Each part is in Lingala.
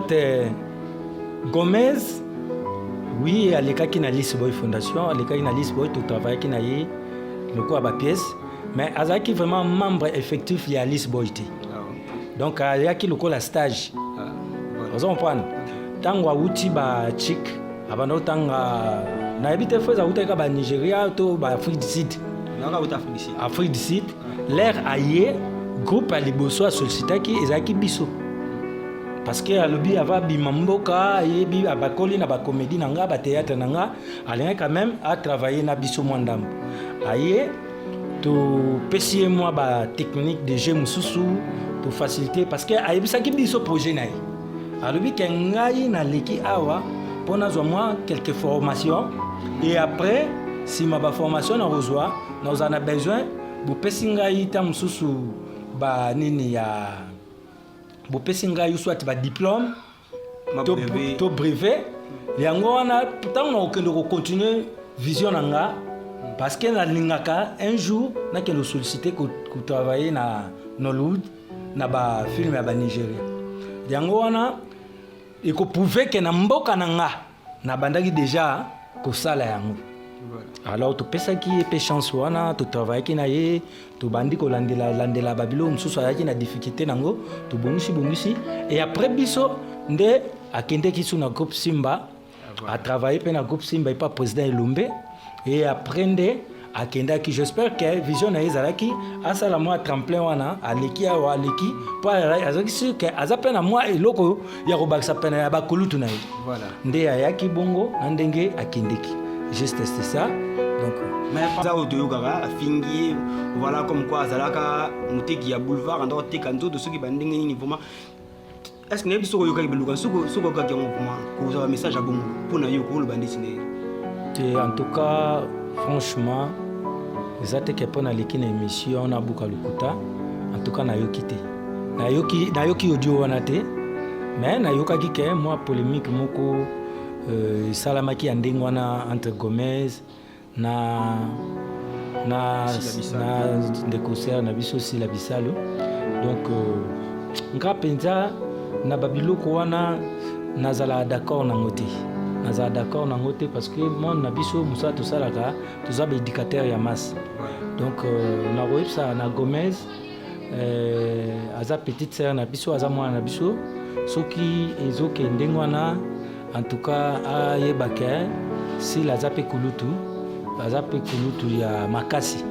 fait, Gomez, oui, alekaki na Lisboy Fondation, alekaki na Lisboy, totravaillaki na ye lokola bapièce, mais azalaki vraiment membre effectif ya Lisboy te. Donc ayaki lokola stage. Ozo comprendre? Ntango awuti bachik, abanda kotanga, nayebi te fo awutaki ka banigeria to baafrique du Sud. Afrique du Sud, l'air aye, groupe ya liboso asollicitaki ezalaki biso, parce que alobi ava abima mboka, ayebi bakoli na bacomédie na nga, bathéâtre na nga, alingaki quand même atravaille na biso mwa ndambo. Aye, topesi ye mwa batechnique de jeu mosusu, tofacilité, parce que ayebisaki biso projet na ye. Alobi ke ngai naleki awa mpo nazwa mwa quelques formations et après, nsima baformation nakozwa, nakozala na besoin bopesi ngai ta mosusu banini ya bopesi ngai, soit badiplôme to brevet. Yango wana, ntango nakokende kocontinue vision na nga, parce que nalingaka un jour nakende kosollicite kotravaille na Nollywood, na bafilme ya banigeria. Yango wana ekoprouve ke na mboka na nga nabandaki déjà kosala yango. Alors topesaki ye mpe chance wana, totravaillaki na ye, tobandi kolandela landela babiloko mosusu azalaki na difficulté nango, tobongisi bongisi, et après biso nde akendeki su na groupe Simba, atravaille mpe na groupe Simba epa président Elombe, et après nde akendaki. J'espère que vision na ye ezalaki asala mwa tremplin wana, aleki awa, aleki mpo azalaki sûr ke aza mpe na mwa eloko ya kobakisa pene ya bakulutu na ye. Nde ayaki bongo na ndenge akendeki, juste c'est ça donc. Mais aza oyo toyokaka afingi ye, voilà, comme quoi azalaka moteki ya boulevard, anda koteka nzoto, soki bandenge nini. Vraiment, est ce que nayebi soki oyokaki beluka, soki oyokaki yango, vraiment kozwa bamessage ya bongo mpo na yo, koloba ndeti ndenge? Te, en tout cas, franchement, eza te ke mpo naleki na émission nabuka lokuta. En tout cas nayoki te, nayoki audio wana te, mais nayokaki ke mwa polémique moko esalamaki ya ndenge wana entre Gomez na ndeko sere na biso Sila Bisalo. Donc nga mpenza na babiloko wana nazalaka d'accord nango te, nazala d'accord nango te, parce que monde na biso, mosala tosalaka, toza baéducateur ya masse. Donc nakoyebisa na Gomez, aza petite sœur na biso, aza mwana na biso, soki ezokende ndenge wana, en tout cas ayeba ke Sila aza mpe kulutu, aza mpe kulutu ya makasi,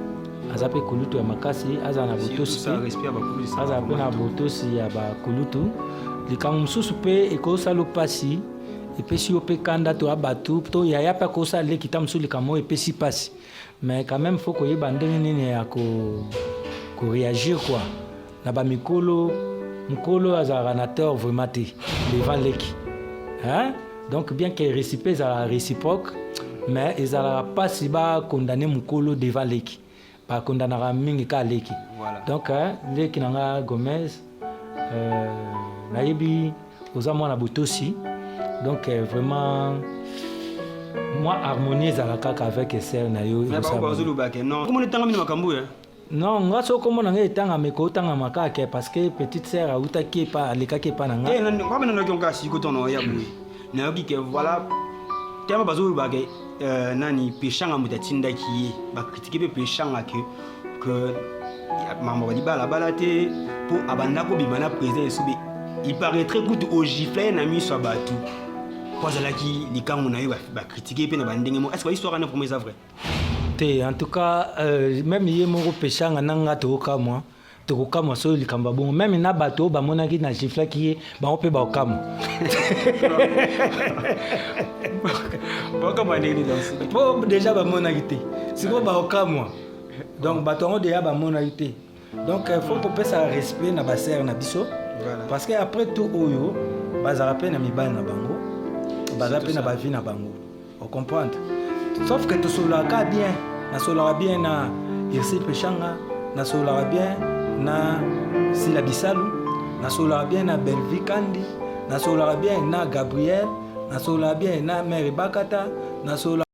aza mpe kulutu ya makasi, azala na botosi mpe, azala mpe na botosi ya bakulutu. Likambo mosusu mpe ekosala mpasi, epesi yo mpe kanda to ya bato to yaya mpe akosala leki ta mosusu likambo oyo epesi mpasi, mais quand même faut koyeba ndenge nini ya koréagir quoi na bamikolo. Mokolo azalaka na tort vraiment te devant leki, hein? Donc bien que récipe ezalaka réciproque, mais ezalaka mpasi bakondane mokolo devant leki, bakondanaka mingi kaka leki. Donc hein, leki na nga Gomez, nayebi oza mwana botosi, donc vraiment mwa harmonie ezala kaka avec sœur na yo. Non, nga so kombo na ngai etangama, ekotangama kaka parce que petite sœur autaki epa, alekaki epa na nga. Nga nayoki yango kaka siko to na oya boye, nayoki ke voilà, tema bazoloba ke nani, Peshanga moto atindaki ye, bakritike mpe Peshanga ke makambo balibalabala te, mpo abanda kobima na président Esobe. Il paraîtrait kutu ogifle ye na miso ya bato mpo azalaki likango na ye, bakritike mpe na bandenge moko. Est ce que bahistoire wana vraiment eza vrai? Te, en tout cas, même ye moko Peshanga na nga tokokamwa, tokokamwa soki likambo ya bongo. Même na bato oyo bamonaki na giflaki ye, bango mpe bakokamwa. Bakokamwa ndenge nini? Mpo déjà bamonaki te, sikoyo bakokamwa. Donc bato yango déjà bamonaki te. Donc faut kopesa respect na basere na biso, parce que après tout oyo bazala mpe na mibali na bango, baza mpe na bavie na bango, ocomprendre? Sauf que tosololaka bien, nasololaka bien na Irsil Peshanga, nasololaka bien na Sila Bisalu, nasololaka bien na Belvi Kandi, nasololaka bien na Gabriel, nasololaka bien na Mare Bakata, nasololaka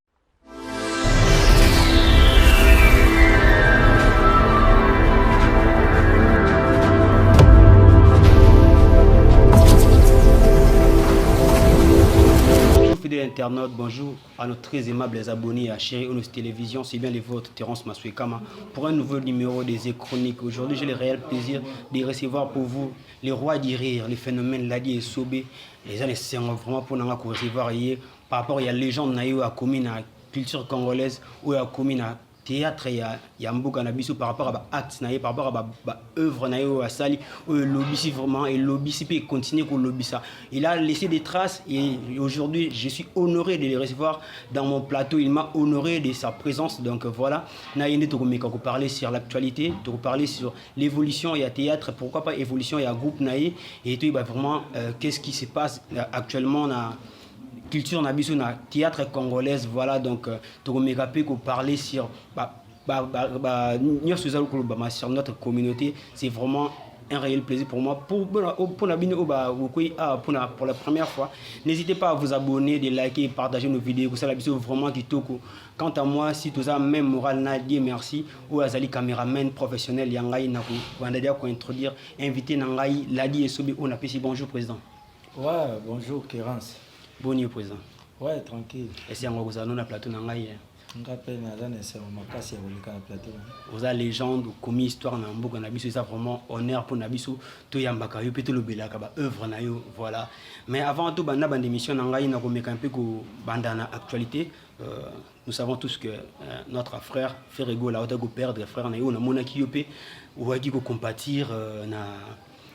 internautes, bonjour à nos très aimables abonnés à Chéri Onos Télévision, c'est bien le vôtre, Terence Maswekama, pour un nouveau numéro des Chroniques. Aujourd'hui, j'ai le réel plaisir de recevoir pour vous les rois du rire, les phénomènes Ladi Esobe. Les années, c'est vraiment pour nous recevoir hier par rapport à la légende na ye akomi na culture congolaise ou akomi na théâtre ya mboka na biso par rapport à ba acte na ye, par rapport à ba œuvre na ye oyo asali, oyo elobisi vraiment, elobisi mpe continue kolobisa. Il a laissé des traces et aujourd'hui, je suis honoré de le recevoir dans mon plateau. Il m'a honoré de sa présence. Donc voilà, na ye nde tokomeka koparler sur l'actualité, tokoparler sur l'évolution ya théâtre, pourquoi pas évolution ya groupe na ye et toyeba vraiment qu'est-ce qui se passe actuellement na culture na biso, na théâtre congolaise. Voilà, donc tokomeka mpe koparler sur ba nyonso eza kolobama sur notre communauté. C'est vraiment un réel plaisir pour moi. Pour bino oyo bokoyi awa pour la première fois, n'hésitez pas à vous abonner, de liker et partager nos vidéos. Kosala biso vraiment kitoko. Quant à moi, si toza même moral na Dieu merci, oyo azali caméraman professionnel ya ngai, na kobanda dia kointroduire invité na ngai, Ladi Esobe, oyo napesi bonjour, président. Ouais, bonjour Kerance. Boni, président? Ouais, tranquille. Esi yango kozala no na plateau na ngai. Nga mpe naza na esengo makasi ya koleka na plateau. Oza légende, okomi histoire na mboka na biso. Eza vraiment honneur mpo na biso toyambaka yo mpe tolobelaka baœuvre na yo. Voilà, mais avant tobanda banda émission na ngai, nakomeka mpe kobanda na actualité. Nous savons tous que notre frère Ferre Gola auta koperdre frère na ye, oyo namonaki yo mpe oyaki kocompatir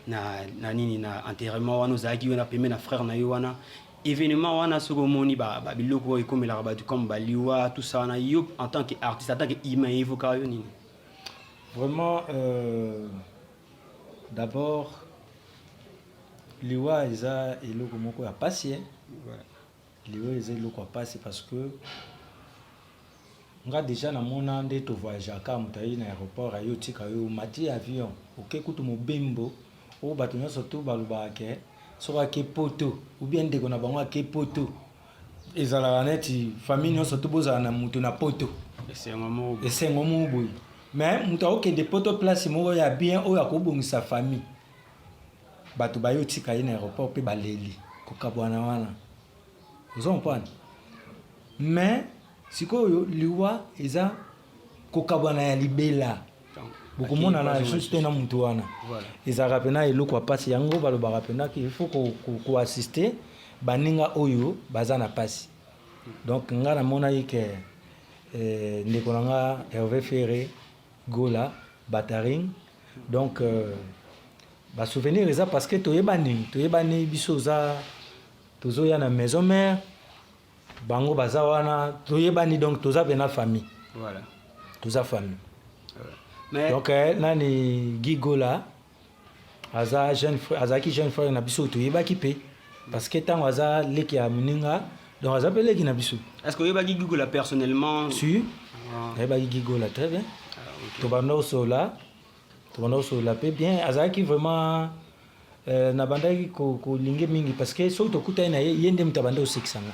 na nini, na enterrement wana. Ozalaki yo na pembe na frère na yo wana. Événement wana, soki omoni babiloko oyo ekomelaka bato comme baliwa, tout ça wana, yo en tant que artiste, en tant que humain, evokaka yo nini? Vraiment, d'abord liwa eza eloko moko ya pasi, eh? Liwa eza eloko ya pasi parce que nga déjà namona nde tovoyageaka, moto ayi na aéroport, ayi otika yo, omati avion, oke kutu mobembo oyo bato nyonso tu balobaka ke soki ake Poto ou bien ndeko na bango ake Poto, ezalaka neti famille nyonso tu bozala na moto na Poto. Esengo moko. Esengo moko boye. Mais moto akokende Poto, place moko ya bien oyo akobongisa famille, bato baye otika ye na aéroport mpe baleli kokabwana wana, ozo comprendre? Mais sikoyo liwa eza kokabwana ya libela, bokomonana lisusu te na motu wana. Ezalaka mpena eloko ya mpasi. Yango balobaka mpena ke il faut koassister baninga oyo baza na mpasi. Donc nga namonaki ke ndeko na nga Hervé Ferre Gola Bataring, donc basouvenir eza parce que toyebani, toyebani biso, oza tozoya na maison mère, bango baza wana, toyebani, donc toza mpena famille. Toza famille. Mais donc nani, Guy Gola aza jeune frère, azalaki jeune frère na biso, toyebaki mpe parce que ntango aza leki ya moninga, donc aza mpe leki na biso. Est ce que oyebaki Guy Gola personnellement? Si. Ah. Nayebaki Guy Gola très bien. Ah, ok. Tobanda kosola mpe bien. Azalaki vraiment nabandaki kolinge mingi parce que soki tokutani na ye, ye nde moto abandi kosekisa nga.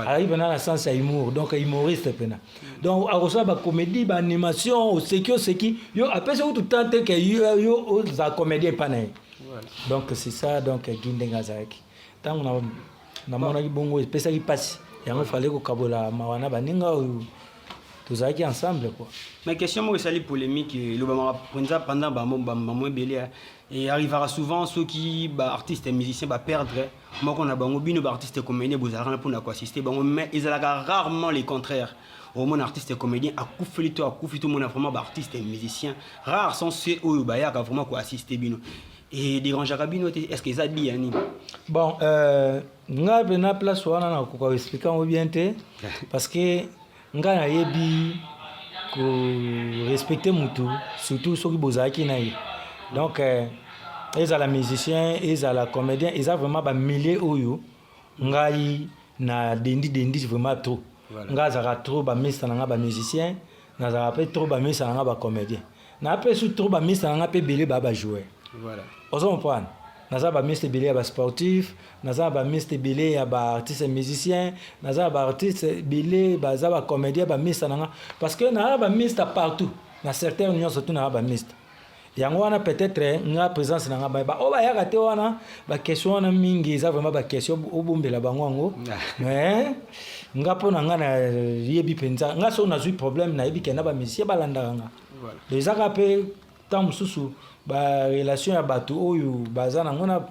Azalaki mpena na sens ya humour, donc humoriste mpena. Donc akosala bacomédie, baanimation, oseki, oseki yo, apesi kutu temps te ke yo oza comédien epa na ye. Donc c'est ça. Donc Guy, ndenge azalaki, ntango namonaki bongo, epesaki mpasi. Yango fallait kokabola mawa na baninga oyo tozalaki ensemble, quoi. Mais question moko esali polémique, elobamaka mpenza pendant bamo ebele et arrivera souvent, soki baartiste musicien baperdre moko na bango, bino baartiste comédien bozalaka na mpona koassister bango. Mais ezalaka rarement le contraire. Omona artiste comédien akufeli to akufi, tomona vraiment baartiste musicien, rare sont ceux oyo bayaka vraiment koassister bino. E dérangeaka bino te? Est ce que eza di ya nini? Bon, nga mpena place wana nakoka koexpliquer yango bien te parce que nga nayebi korespecter mutu, surtout soki bozalaki na ye. Donc ezala musicien, ezala comédien, eza vraiment bamilieu oyo ngai na dendi dendi vraiment trop. Ngai azalaka trop bamista na nga bamusicien, nazalaka mpe trop bamista na nga bacomédien, naa mpe su trop bamista na nga mpe ebele baa bajoueur. Ozo comprendre? Naza bamiste ebele ya basportif, naza na bamiste ebele ya baartiste musicien, naza na baartiste ebele baza bacomédien, bamista na nga, parce que naa bamista partout na secteur nyonso tu naa bamista. Yango wana peut-être nga présence na nga, ba oyo bayaka te wana, baquestion wana mingi eza vraiment baquestion obombela bango yango. Mais nga, mpo na nga, nayebi mpenza nga soki nazwi problème, nayebi ke na bamusicien balandaka nga. Ezaka mpe ntango mosusu barelation ya bato oyo baza nango na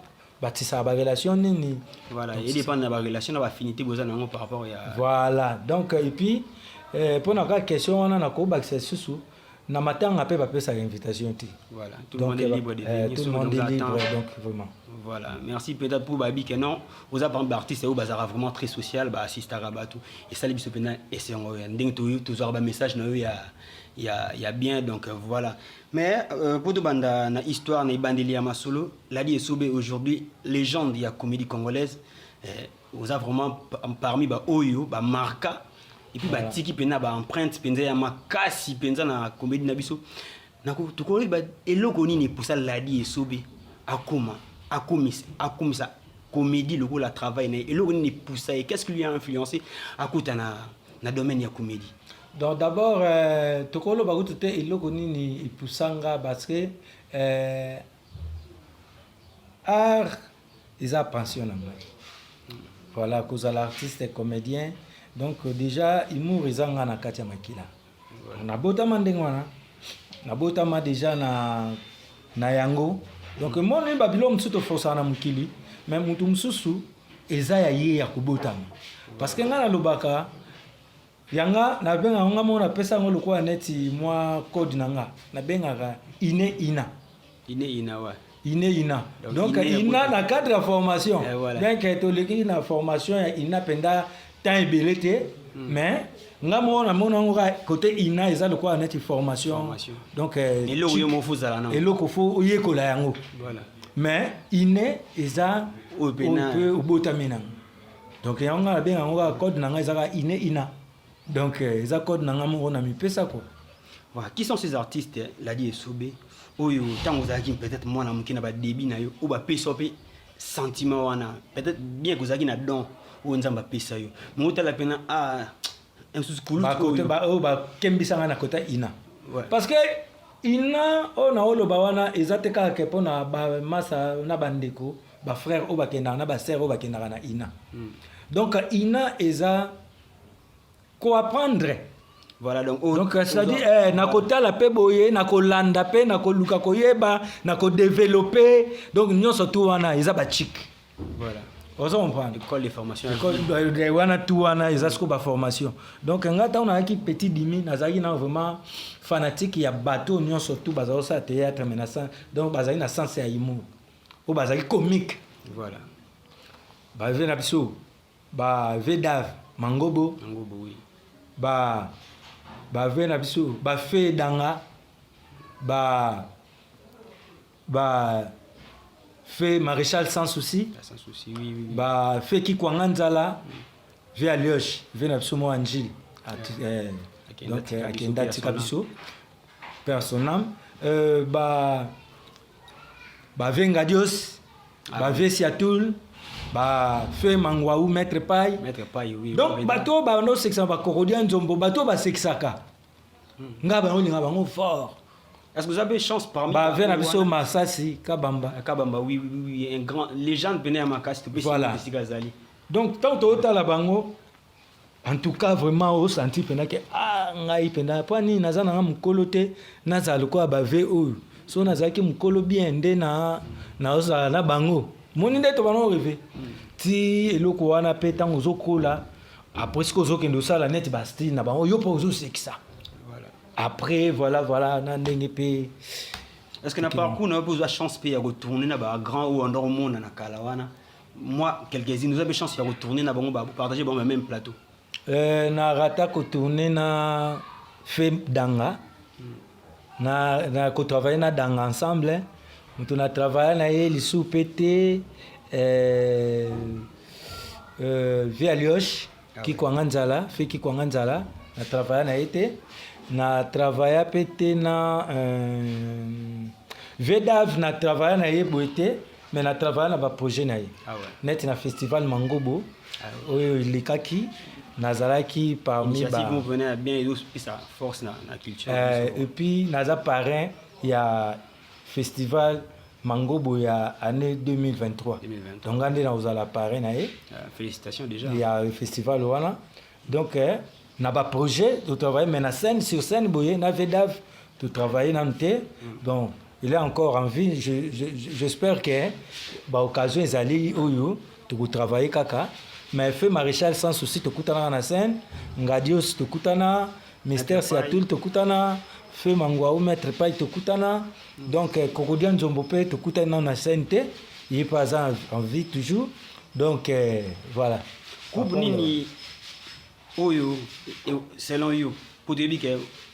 batisaka barelation nini. Voilà, edépend na barelation, na baaffinité boza nango par rapport ya Voilà. Donc et puis mpo na kaka question wana, nakobakisa lisusu, na matanga mpe bapesaka invitation te. Voilà, tout le monde est libre de venir. Tout le monde est libre, donc vraiment. Voilà, merci. Peut-être pour babi que non, oza par exemple artiste oyo bazalaka vraiment très social, baassistaka bato, esali biso mpenza esengo ya ndenge tozwaka bamessage na oyo ya bien. Donc voilà. Mais po tobanda na histoire, na ebandeli ya masolo, Ladi Esobe, aujourd'hui légende ya comédie congolaise, oza vraiment parmi baoyo bamarka et puis batiki mpenza baempreinte mpenza ya makasi mpenza na comédie na biso. Tokoyeba eloko nini epusa Ladi Esobe akoma akomisa comédie lokola travail na ye? Eloko nini epusa ye? Qu'est-ce qui lui a influencé akuta na domaine ya comédie? Donc d'abord, tokoloba kutu te eloko nini epusanga, parce que art eza passion na ngai. Voilà, kozala artiste comédien, donc déjà humour eza nga na kati ya makila. Nabotama ndenge wana, nabotama déjà na yango. Donc moni babiloko mosusu toforçaka na mokili, mais motu mosusu eza ya ye ya kobotama. Parce que ngai nalobaka yanga, nabengaka nga moko, napesa yango lokola neti mwa code na nga, nabengaka ine ina. Ine ina wa. Ine ina. Donc ina na cadre ya formation. Voilà. Donc toleki na formation ya ina mpenza temps ebele te, mais nga moko namona yango kaka côté ina eza lokola neti formation. Donc eloko yo moko ozala na eloko fo oyekola yango. Mais ine eza oyo mpe obotami nango. Donc yango nga nabenga yango kaka code na ngai, eza kaka ine ina. Donc eza code na ngai moko na mipesa quoi. Voilà. Qui sont ces artistes, Ladi Esobe, oyo ntango ozalaki peut-être mwana moke na badébut na yo, oyo bapesa mpe sentiment wana, peut-être bien que ozalaki na don oyo Nzambe apesa yo, mais otala mpena ah mosusu kulutu oyo bakembisanga na kota ina? Parce que ina oyo na oloba wana eza te kaka ke mpona bamasa na bandeko, bafrère oyo bakendaka na basœur oyo bakendaka na ina. Donc ina eza koapprendre. Voilà, donc, donc c'est-à-dire nakotala mpe boye, nakolanda mpe, nakoluka koyeba, nakodévelopper. Donc nyonso tu wana eza bachike. Oza comprendre? École de formation. École wana tu wana eza sikoyo baformation. Donc nga ntango nazalaki petit dimi, nazalaki na vraiment fanatique ya bato nyonso tu bazali kosala théâtre, mais na donc bazali na sens ya humour, oyo bazali comique. Bave na biso, bave Dave Mangobo. Mangobo, oui. Bave na biso, bafe Danga, ba fe Maréchal Sans Souci. Sans Souci, oui. Ba fe Kikwanga Nzala, ve Alioche, ve na biso mwa Angile. Donc akenda, tika biso, père son âme. Ba bave Ngadios, bave Siatul, bafe Mangwau, Maître Pai. Maître Pai, oui. Donc bato oyo banda osekisaka, bakorodia nzombo, bato oyo basekisaka nga, bango olinga bango fort. Est-ce que vous avez chance parmi bave na biso Masasi Kabamba. Kabamba, oui, un grand légende pene ya makasi to. Voilà. Esika azali. Donc ntango tootala bango, en tout cas vraiment osanti mpenza ke ah, ngai mpenza mpo nini naza nanga mokolo te, nazala lokola bave oyo. So nazalaki mokolo bien nde na naozala na bango. Moni nde tobanda orêver ti eloko wana. Mpe ntango ozokola, après soki ozokende osala neti bastyle na bango, yo mpo ozosekisa. Après voilà, na ndenge mpe. Est ce que na parcours na yo mpe ozwa chance mpe ya kotourner na bagrand oyo andor omona na kala wana, moi quelques-uns, oza mpe chance ya kotourner na bango, bapartage bango même plateau? Na rata kotourner na fe Danga, na kotravailler na Danga ensemble. Moto na travaille na ye lisusu mpe te, vie Alioche. Ah, Kikwanga Nzala, fe Kikwanga Nzala, na travaille na ye te. Na travailla mpe te na Vedave, na travailla na ye boye te, mais na travailla na baprojet na ye. Neti na festival Mangobo oyo elekaki, nazalaki parmi ba bien, ezopesa force na culture. Et puis naza parrain ya Festival Mangobo ya année 2023. 2023. Donc nga nde nakozala parrain na ye. Félicitations déjà. Ya festival wana. Donc na baprojet totravaille, mais na scène, sur scène boye, na Vedav totravaille nanu te. Donc il est encore en vie. J'espère que baoccasion ezali oyo tokotravaille kaka. Mais feu Maréchal Sans Souci, tokutanaka na scène. Ngadios tokutana, Mister Siatul tokutana, feu Mangwau, Maître Pai tokutana. Donc Kokodia Nzombo mpe tokutani nano na scène te, ye mpe aza en vie toujours. Donc voilà. Groupe nini oyo, selon yo, po toyebi ke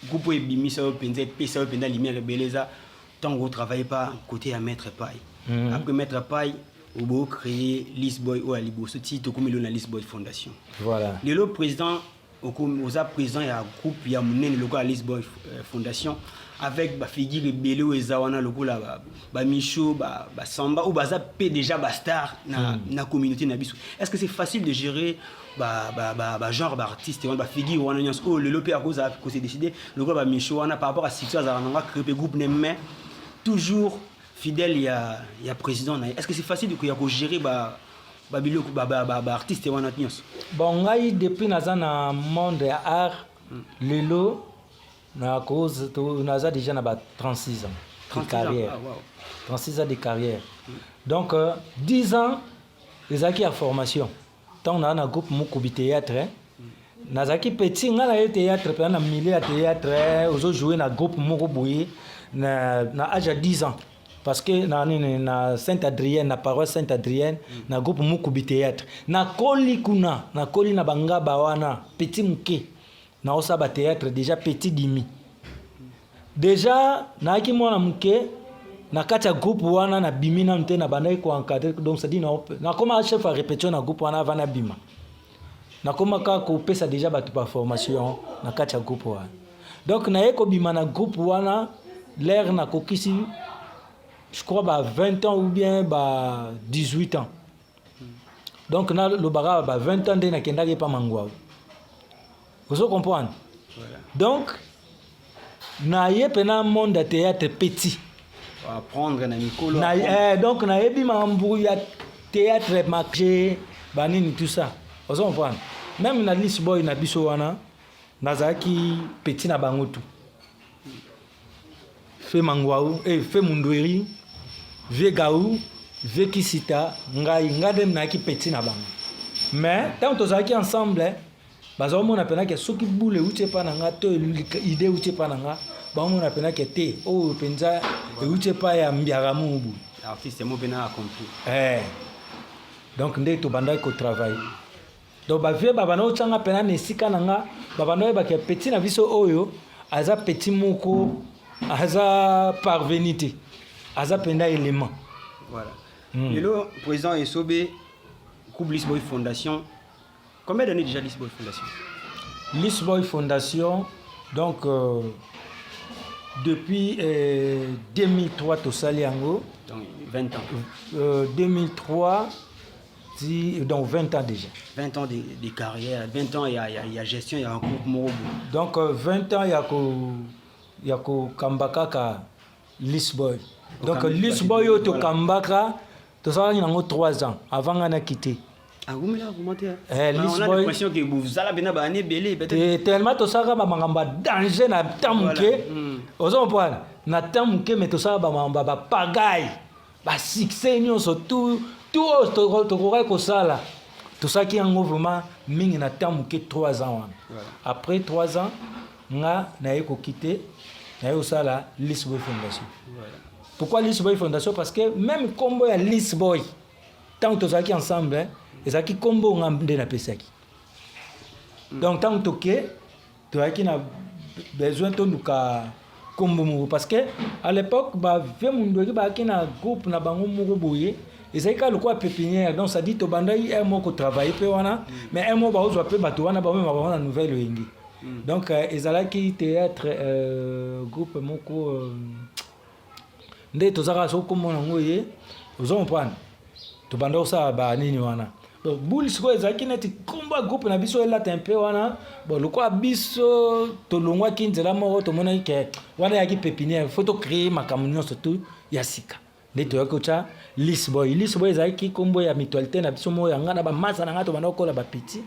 groupe oyo ebimisa yo mpenza, epesa yo mpenza lumière ebele, eza ntango otravaille pa côté ya Maître Pai? Après Maître Pai, obo créer Lisboy oyo ya liboso, ti tokomi lelo na Lisboy Fondation. Voilà. Lelo président, oza président ya groupe ya monene lokola Lisboy Fondation, avec bafigure ebele oyo eza wana lokola bamicho, basamba oyo baza mpe déjà bastar na communauté na biso. Est ce que c'est facile de gérer bagenre baartiste wana, bafigure wana nyonso oyo lelo mpe akozala kose décider lokola bamicho wana par rapport à succès azala nango, acrée mpe groupe ne, mais toujours fidèle ya président na ye? Est ce que c'est facile ya kogérer babiloko baartiste wana nyonso? Bon, ngai depuis naza na monde ya art, lelo naza déjà na ba 36 ans de 36 ans, carrière. Ah, wow. 36 ans de carrière. Donc 10 ans ezalaki ya formation. Ntango naza na groupe Mokubi Théâtre, nazalaki petit. Ngai na ye théâtre mpenza, na milieu ya théâtre, ozojoue na groupe moko boye na âge ya 10 ans, parce que na nini, na Sainte Adrienne, na paroisse Sainte Adrienne, na groupe Mokubi Théâtre, nakoli kuna, nakoli na bangaba wana, petit moke naosala bathéâtre déjà, petit dimi déjà, nayaki mwana moke na kati ya groupe wana. Nabimi nanu te, nabandaki koencadre. Donc c'est-à-dire nakoma chef ya répétition na groupe wana avant nabima. Nakoma kaka kopesa déjà bato baformation na kati ya groupe wana. Donc naye kobima na groupe wana l'heure nakokisi, je crois, ba 20 ans ou bien ba 18 ans. Donc nalobaka ba 20 ans nde nakendaki epa Mangwawu, ozo comprendre? Voilà. Donc naye mpenza monde ya théâtre petit. Apprendre na mikolo. Na, donc nayebi makambo ya théâtre, marché, banini, tout ça, ozo comprendre? Même na Lisboy na biso wana, nazalaki petit na bango tout. Fe Mangwau, fe Mundweri, vie Gau, vie Kisita, ngai, ngai nde nayaki petit na bango. Mais ntango tozalaki ensemble, bazomona mpenza ke soki bule euti epa na nga to idée euti epa na nga, baomona mpenza ke te, oyo mpenza euti epa ya Mbiaka Mubu. Artiste mo mpena accompli. Donc nde tobandaki kotravaille. Donc bavie babanda kotianga mpena na esika na nga, babanda oyebaka petit na biso oyo aza petit moko, aza parvenu te, aza mpenza élément. Voilà. Lelo président Esobe, groupe Lisboy Fondation, combien d'années déjà Lisboy Fondation? Lisboy Fondation, donc depuis 2003 tosali yango. Donc 20 ans. 2003 ti, donc 20 ans déjà. 20 ans de carrière, 20 ans, il y a gestion, il y a un groupe moko. Donc 20 ans ya kokamba kaka Lisboy. Donc Lisboy oyo tokambaka, tosalaki nango 3 ans avant nga nakite. Ah, vous me l'avez remonté. Eh, On a Lisboy- l'impression que vous allez bien ba ebele peut-être. Tellement tosalaka bamakambo ya danger na temps moke. Oza comprendre? Na temps moke, mais tosalaka bamakambo ya bapagaille, basuccès nyonso, tout tout oyo tokokaki kosala, tosalaki yango vraiment mingi na temps moke, 3 ans wana. Après 3 ans, nga naye kokite, naye kosala Lisboy Fondation. Pourquoi Lisboy Fondation? Parce que même nkombo ya Lisboy, ntango tozalaki ensemble, hein, ezalaki nkombo nga nde napesaki. Donc ntango toke, tozalaki na besoin toluka nkombo moko, parce que à l'époque bavie Mundoki bazalaki na groupe na bango moko boye, ezalaki kaka lokola pépinière. Donc c'est-à-dire tobandaki un moko kotravaille mpe wana, mais un moko baozwa mpe bato wana, bamema bango na nouvelle Oyenge. Donc ezalaki théâtre, groupe moko nde tozalaka. Soki komona yango ye, ozo comprendre, tobanda kosala banini wana. Donc bule sikoyo ezalaki neti nkombo ya groupe na biso elata mpe wana. Bon, lokola biso tolongwaki nzela moko, tomonaki ke wana eyaki pépinière, faut tocréer makambo nyonso tu. Ya sika nde toyaki kotya Lisboy. Lisboy ezalaki nkombo ya mutualité na biso moko ya ngai na bamasa na ngai, tobanda kokola bapeti.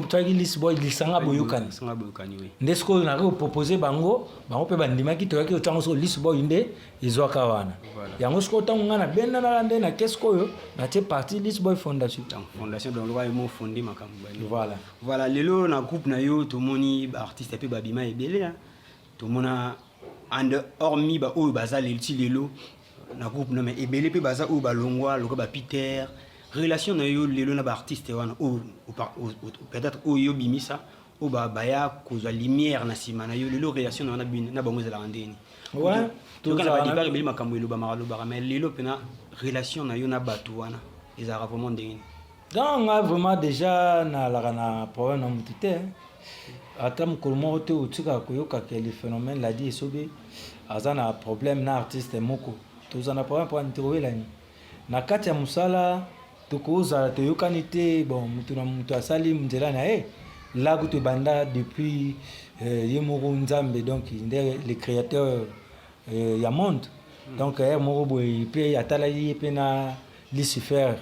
Toyaki Lisboy, lisanga boyokani. Lisanga boyokani, oui. Nde sikoyo nayaki kopropose bango, bango mpe bandimaki. Toyaki kotyango sikoyo Lisboy, nde ezwaka wana. Yango sikoyo ntango ngai nabendanaka, nde nake sikoyo natie parti Lisboy Fondation. Donc fondation, donc lokola mo fondé makambo bani. Voilà. Voilà, lelo na groupe na yo tomoni baartiste mpe babima ebele, hein. Tomona and hormis baoyo baza lelo ti lelo na groupe na, mais ebele mpe baza oyo balongwa lokola bapeter. Relation na yo lelo na baartiste wana oyo peut-être oyo obimisa, oyo baya kozwa lumière na nsima na yo, lelo relation na yo na bango ezalaka ndeni? Ouais, toka na tozala badépart ebele, makambo elobamaka lobaka, mais lelo mpena relation na yo na bato wana ezalaka vraiment ndenge nini? Donc nga vraiment déjà nalaka na problème na motu te, ata mokolo moko te. Otikaka koyoka ke le phénomène Ladi Esobe aza na problème na artiste moko. Toza na problème mpo tokoyelani na kati ya mosala, tokozala toyokani te. Bon, motu na motu asali nzela na ye. La kutu ebanda depuis ye moko Nzambe, donc nde le créateur ya monde. Donc ere moko boye mpe atalaki ye mpe na Lucifer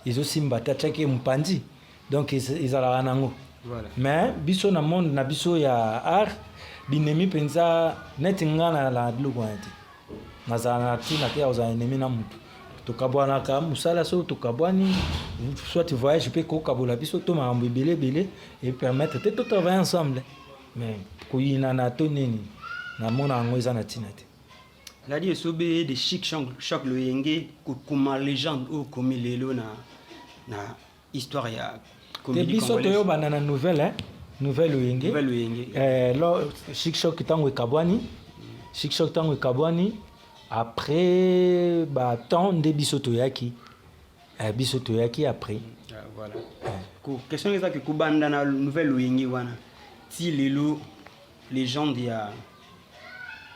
ezosimba te, atiaki ye mopanzi. Donc ezalaka nango. Mais biso na monde na biso ya art, binemi mpenza neti nga na biloko wana te. Nazala na ntina te ya kozala ennemi na mutu. Tokabwanaka mosala, soki tokabwani, soit voyage mpe kokabola biso to makambo ebele ebele epermettre te totravaille ensemble. Mais koyinana to nini, namona yango eza na ntina te. Ladi Esobe de Chic Choc Loyenge, kokoma légende oyo okomi lelo na histoire ya te. Biso toyobanda na nouvelle, hein? Nouvelle Oyenge. Nouvelle Oyenge. Lo Chic Choc ntango ekabwani, Chic Choc ntango ekabwani, après batemps nde biso toyaki, biso toyaki après. Ah, voilà. Question ezaki kobanda na Nouvelle Oyenge wana ti lelo, légende ya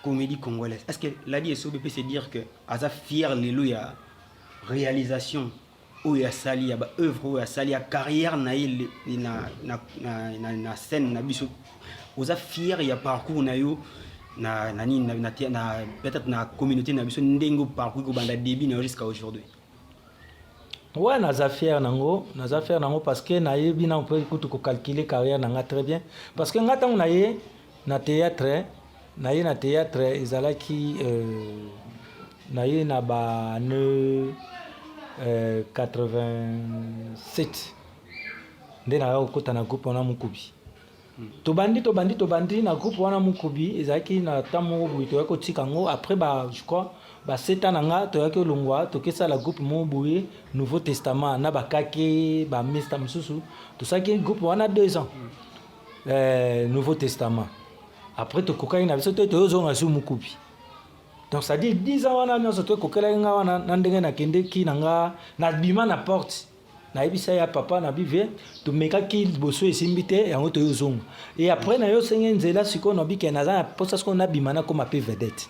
comédie congolaise, est ce que Ladi Esobe peut se dire que aza fier lelo ya réalisation oyo asali, ya baœuvre oyo asali, ya carrière na ye na scène na biso? Oza fier ya parcours na yo na nini, na peut-être na communauté na biso, ndenge parcours kobanda début na yo jusqu'à aujourd'hui? Ouais, naza fier nango, naza fier nango parce que nayebi na mpe kutu kocalculer carrière na nga très bien, parce que nga ntango na ye na théâtre, na ye na théâtre ezalaki na ye na ba ne 87 nde naya kokota na groupe wana Mokubi. Tobandi, tobandi, tobandi na groupe wana Mokubi. Ezalaki na temps moko boye toyaki kotika yango après ba, je crois, baseta na nga. Toyaki olongwa, tokesala groupe moko boye, Nouveau Testament, na bakake bamista mosusu. Tosalaki groupe wana 2 ans, Nouveau Testament. Après tokokaki na biso te, toyozonga su Mokubi. Donc c'est à dire 10 ans wana nyonso tokokelaki nga wana na ndenge nakendeki na nga, nabima na porte, nayebisa ya papa na bivie. Tomekaki liboso, esimbi te, yango toyozonga. Et après na yo osenge nzela sikoyo, nabike naza na mposa sikoyo nabima, nakóma mpe vedette.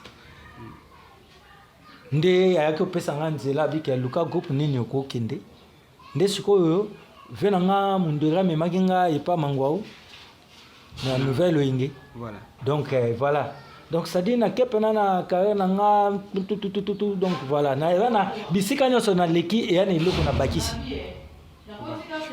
Nde ayaki kopesa nga nzela, abiki aluka groupe nini okokende. Nde sikoyo ve na nga mundere amemaki nga epa Mangwau na Nouvelle Oyenge. Donc voilà, donc c'est-à-dire nake mpena na carrière na nga tututututu. Donc voilà, eza na bisika nyonso naleki, eya na eloko na bakisi.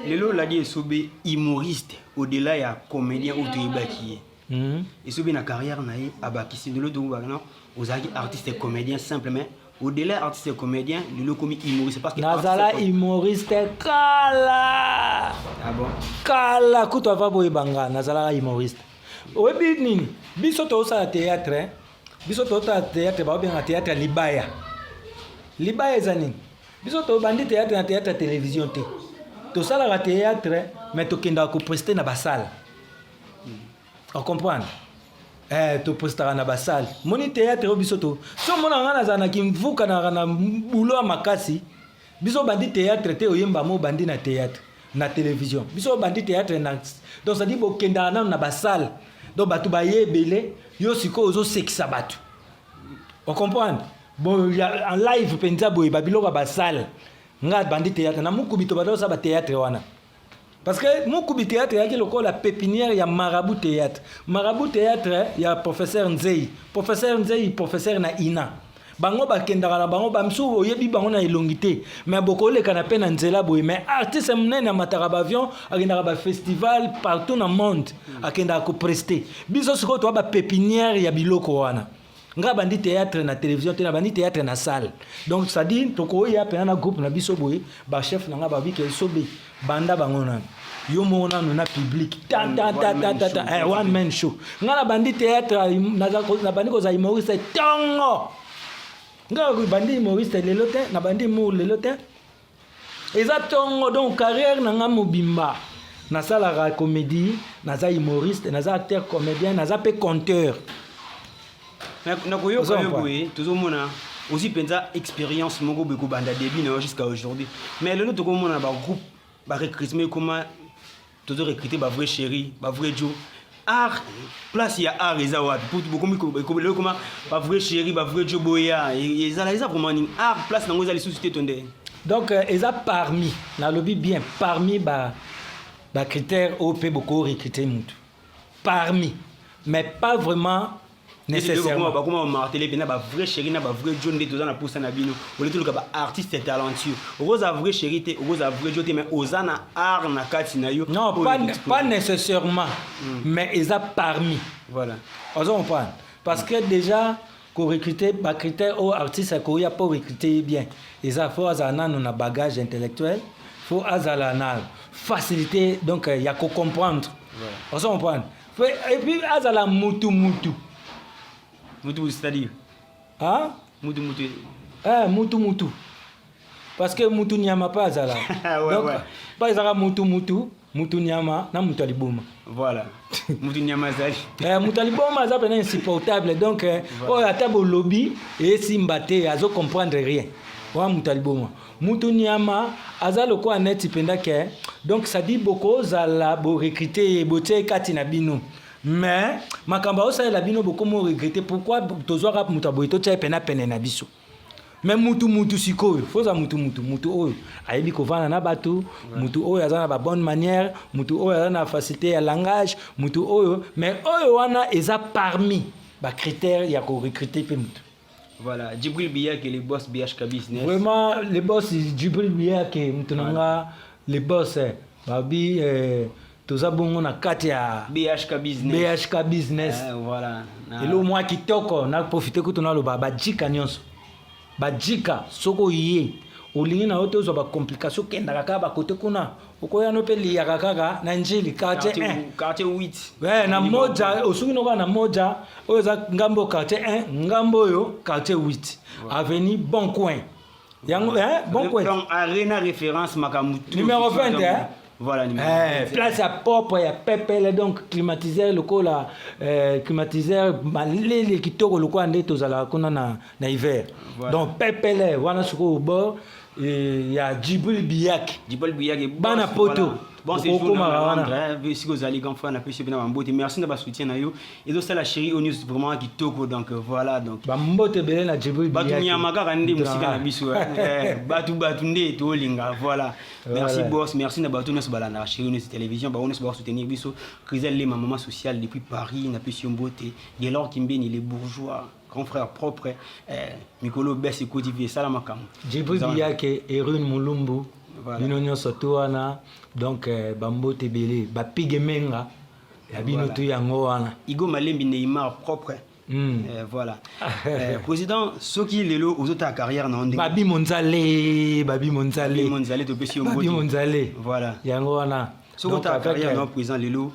Lelo Ladi Esobe humoriste, au-delà ya comédien oyo toyebaki ye, Esobe na carrière na ye abakisi lelo tokobaka na ozalaki artiste et comédien simple, mais au-delà artiste et comédien, lelo okomi humoriste parce que Nazala humoriste kala. Ah bon? Kala kutu ava boyeba nga nazalaka humoriste. Oyebi nini, biso tozosala théâtre, biso tozosala théâtre, baobenga théâtre ya libaya. Libaya eza nini? Biso tobandi théâtre na théâtre ya télévision te. Tosalaka théâtre, mais tokendaka koprester na basale, ocomprendre? Toprestaka na basale. Moni théâtre oyo biso to so omona nga nazala na kimvuka na bulo ya makasi. Biso bandi théâtre te oyemba mo obandi na théâtre na télévision. Biso obandi théâtre na, donc c'est-à-dire bokendaka nano na basale, donc bato baye ebele, yo sikoyo ozosekisa bato, ocomprendre? Bon, en live mpenza boye, babiloko ya basale. Nga bandi théâtre na Mokubi, to banda kosala bathéâtre wana parce que Mokubi théâtre eyaki lokola pépinière ya Marabout théâtre. Marabout théâtre ya professeur Nzei, professeur Nzei, professeur na ina. Bango bakendaka na bango, bamisusu oyebi bango na elongi te, mais bokolekana mpe na nzela boye. Mais artiste monene amataka baavion, akendaka bafestival partout na monde, akendaka koprester. Biso sikoyo toa bapépinière ya biloko wana. Nga bandi théâtre na télévision te, na bandi théâtre na salle. Donc c'est-à-dire tokoya mpena na groupe na biso boye, bachef na nga babike esobe banda bango nanu, yo moko nanu na public, ta ta ta ta ta ta, one man show. Nga na bandi théâtre, na bandi kozala humoriste ntongo. Nga bandi humoriste lelo te, na bandi humour lelo te, eza ntongo. Donc carrière na nga mobimba nasalaka comédie, naza humoriste, naza acteur comédien, naza mpe conteur. Nakoyoka yo boye, tozomona aussi mpenza expérience moko boye kobanda début na yo jusqu'à aujourd'hui. Mais lelo tokomona na bagroupe, barecrutement ekoma, tozorecrute bavrai chéri, bavrai jo. Art, place ya art eza wapi? Bokomi lelo ekoma bavrai chéri, bavrai jo, boya ezala eza vraiment nini? Art, place nango eza lisusu te to nde? Donc eza parmi, nalobi bien, parmi bacritère oyo mpe bokorecrute mutu, parmi, mais pas vraiment nécessairement. Bakoma bamarteler mpena bavrai chéri na bavrai jo nde toza na posa na bino. Ole toluka baartiste talentueux. Okozala vrai chéri te, okozala vrai jo te, mais oza na art na kati na yo. Non, pas nécessairement, mais eza parmi. Oza comprendre, parce que déjà korecrute, bacritère oyo artiste akoya mpo recrute bien, eza faut azala nano na bagage intellectuel, faut azala na facilité donc ya kocomprendre. Oza comprendre? Et puis azala mutu mutu. Mutu, c'est-à-dire? Hein? Mutu mutu? Eh, mutu mutu, parce que mutu nyama mpe azala. Donc mpa ezalaka mutu mutu, mutu nyama na mutu ya liboma. Voilà, mutu nyama azali. Eh, mutu ya liboma aza mpena insupportable. Donc oyo ata bolobi esimba te, azocomprendre rien, wana mutu ya liboma. Mutu nyama aza lokola neti mpenza ke, donc sadi bokozala borecrute ye, botie kati na bino, mais makambo aosalela bino, bokomi oregretter pourquoi tozwaka moto aboye, totia ye pena pene na biso. Mais mutu mutu sikoyo, foza mutu mutu, mutu oyo ayebi kovanda na bato, mutu oyo aza na babonne manière, mutu oyo aza na facilité ya langage, mutu oyo. Mais oyo wana eza parmi bacritère ya korecrute mpe mutu. Voilà, Djibril Biak et les boss BHK Business. Vraiment, les boss Djibril Biak, mutu na nga, les boss babi toza bongo na kati ya BHK Business. BHK Business. Voilà. Elo mwa kitoko, na profite kutu naloba bajika nyonso, bajika, soki oye olingi na yo te ozwa bacomplication, okendaka kaka bakote kuna, okoya no mpe liyaka kaka na Njili, quartier 1. Quartier 8. Ouais, na moja osuki no kaka na moja oyo eza ngambo quartier 1, ngambo oyo quartier 8, avenue Bon Coin yango, hein, Bon Coin. Donc Arena Référence, makambo. Numéro 20, hein? Voilà, numéro eh, place ya propre, ya pepele, donc climatiseur lokola climatiseur malele kitoko lokola nde tozalaka kuna na hiver. Donc pepele wana sikoyo bord ya Djibril Biak. Djibril Biak. Bana poto. Bon séjour na Londres, sikoyo ozali grand frère, napesi yo mpena bambote. Merci na basoutien na yo, ezosala Chéri O News vraiment kitoko. Donc voilà, donc bambote ebele na Djibril. Bato nyama kaka nde mosika na biso, bato bato nde tolinga. Voilà, merci boss, merci na bato nyonso balandaka Chéri O News Télévision, bango nyonso bakosoutenir biso. Crisel Lema, maman sociale depuis Paris, napesi yo mbote. Gelor Kimbeni, les bourgeois, grand frère propre, mikolo bes ekoti vie esala makambo. Djibril Biake, Erune Mulumbu, bino nyonso to wana, donc bambote ebele, bapige menga ya bino to yango wana. Igo Malembi, Neymar propre. Voilà. Président, soki lelo ozotala carrière na ndenge Babi Monzale, Babi Monzale. Babi Monzale, topesi yo. Babi Monzale. Voilà. Yango wana. Soki otala carrière na président lelo,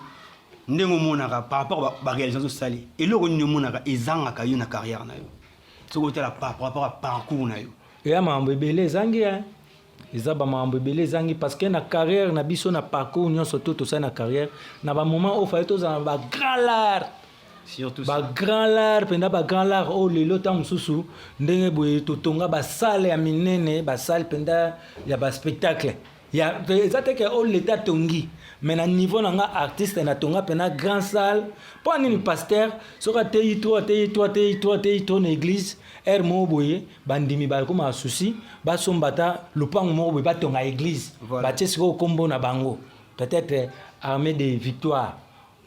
ndenge omonaka par rapport baréalisation osali, eloko nini omonaka ezangaka yo na carrière na yo, soki otala par rapport à parcours na yo? Eya makambo ebele ezangi, eza bamakambo ebele ezangi, parce que na carrière na biso, na parcours nyonso to tosali na carrière, na bamoment oyo fallait tozala na bagrand lart. Surtout. Bagrand lart mpenza, bagrand lart oyo lelo ntango mosusu ndenge boye totonga basale ya minene, basale mpenza ya baspectacle ya eza te ke oyo leta atongi, mais na niveau na nga artiste natonga mpena grand salle. Mpo nini? Pasteur soki ateyi to ateyi to ateyi to ateyi to na église, aire moko boye, bandimi bakomaka susi, basomba ata lopango moko boye, batonga église. Batie sikoyo nkombo na bango, peut-être Armée de Victoire,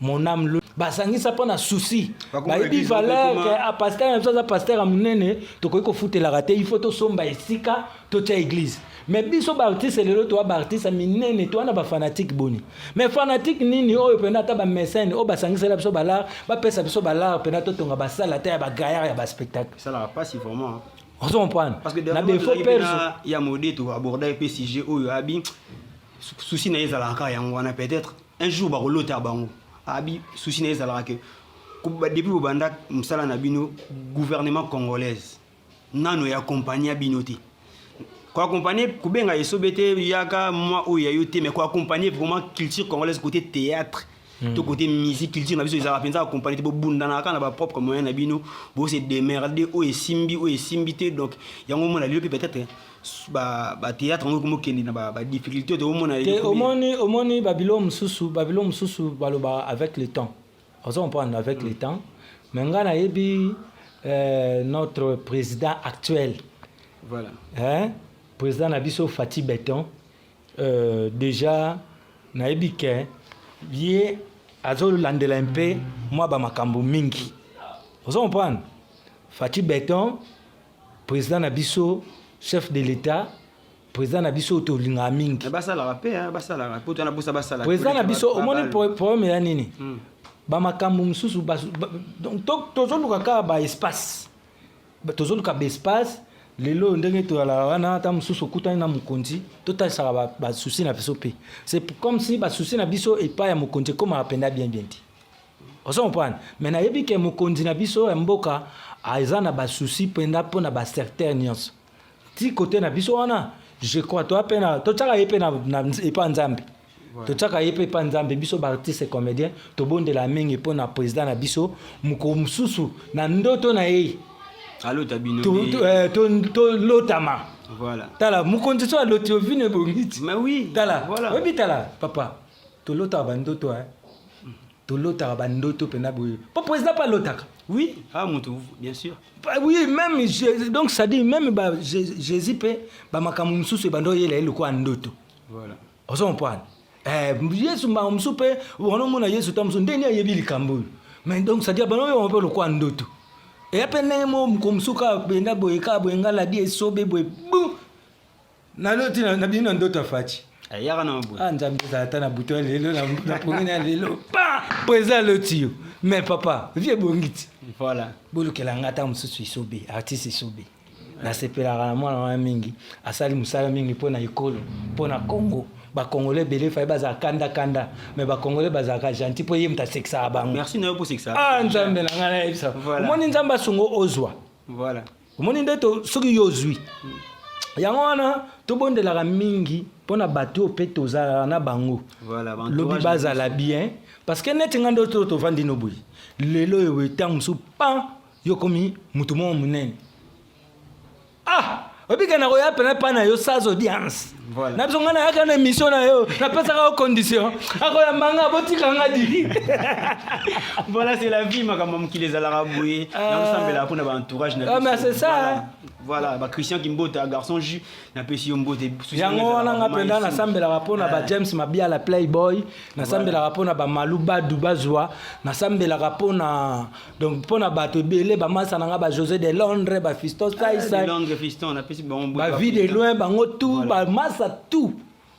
mon âme. Basangisa mpo na souci, bayebi valeur ke ah, pasteur na biso aza pasteur ya monene, tokoki kofutelaka te, il faut tosomba esika totia église. Mais biso baartiste lelo, toa baartiste ya minene, toa na bafanatike boni? Mais fanatique nini oyo mpenza ata bamécène oyo basangisela biso balare, bapesa biso balare mpenza, totonga basala ata ya bagaillard ya baspectacle? Esalaka mpasi vraiment. Ozo comprendre? Parce que na befo perso ya mode to aborder mpe sujet oyo abi souci na ye ezalaka kaka yango wana. Peut-être un jour bakolota bango. Abi souci na ye ezalaka ke depuis bobanda mosala na bino, gouvernement congolaise nano ya accompagner ya bino te. Koaccompagner, kobenga esobe te, yaka mwa oyo ya yo te, mais koaccompagner vraiment culture congolaise côté théâtre to côté musique. Culture na biso ezalaka mpenza accompagné te. Bobundanaka kaka na bapropre moyen na bino, bose démerde, oyo esimbi, oyo esimbi te. Donc yango omona lelo mpe peut-être bathéâtre yango ekomokende na badifficulté toomona. Te, omoni babilo mosusu balobaka avec le temps. Ozo comprendre? Avec le temps. Mais ngai nayebi notre président actuel, hein? Président na biso Fatshi Béton, déjà nayebi ke ye azolandela mpe mwa bamakambo mingi. Ozo comprendre? Fatshi Béton, président na biso, chef de l'État, président na biso oyo tolingaka mingi. Basalaka mpe, basalaka po twana mposa basala. Président na biso, omoni problème ya nini? Bamakambo mosusu, donc tozoluka kaka baespace, tozoluka baespace. Lelo ndenge toyalaka wana, ata mosusu okutani na mokonzi, totalisaka basouci na biso mpe. C'est comme si basouci na biso epai ya mokonzi ekomaka mpenza bien bien te. Ozo comprendre? Mais nayebi ke mokonzi na biso ya mboka aza na basouci mpenza mpona basecteur nyonso ti kote na biso wana. Je crois toya mpe na totiaka ye mpe epa Nzambe, totiaka ye mpe epa Nzambe. Biso baartiste comédien tobondela mingi mpo na président na biso. Mokolo mosusu na ndoto na ye alota bino. Tolotama. Voilà. Tala, mokonzi so aloti ovino ebongi ti. Mais oui. Tala, oyebi, tala papa, tolotaka bandoto, tolotaka bandoto mpenza boye mpo président mpe alotaka. Oui, ah, moto, bien sûr. Oui, même, donc ça dit même ba Jésus mpe bamakambo mosusu ebanda oyela ye lokola ndoto. Ozo comprendre? Yesu makambo mosusu mpe wana omona Yesu ta mosusu ndenge ayebi likambo oyo. Mais donc ça dit bana oyo mpe lokola ndoto eya mpe ndenge mo moko mosusu kaka benda boye, kaka boye, nga ladi esobe boye bu naloti na bino na ndoto ya Fatshi. Ayaka na boye. Ah, Nzambe ezala ata na butu ya lelo, na pongini ya lelo, pa président aloti yo. Mais papa, vie ebongi ti. Bolukela nga ata mosusu esobe, artiste esobe. Nasepelaka na mwana wana mingi, asali mosala mingi mpo na ekolo, mpo na Congo. Bakongolais ebele fai bazala kanda-kanda, mais bakongolais bazalaka gentil mpo ye moto asekisaka bango. Merci na yo mpo sekisa. Ah, Nzambe na ngai, nayebisa. Omoni, Nzambe asungo ozwa. Omoni nde soki yo ozwi yango wana, tobondelaka mingi mpona bato oyo mpe tozalaka na bango. Lobi bazala bien, parce que neti ngai nde to tovandi no boye lelo oyo boye, ntango mosusu pan yo komi motu moko monene. Ah, obika na koya pene pa na yo sans audience. Na biso ngai nayaka na émission na yo, napesaka yo condition, akoyamba nga, botika nga di. Voilà, c'est la vie. Makambo mokili ezalaka boye. Nakosambelaka mpona baentourage na Ah, mais c'est ça, hein. Voilà, bachristien Kimbota, garçon jus, napesi yo mbote. Yango wana nga mpenza nasambelaka mpona ba James Mabiala Playboy, nasambelaka mpona bamalu badu bazwa, nasambelaka mpona, donc mpona bato ebele, bamasa na nga, ba José de Londres, bafiston saisai. Londres, fiston, napesi bango mbote. Bavie de loin, bango tout, bamasa tout.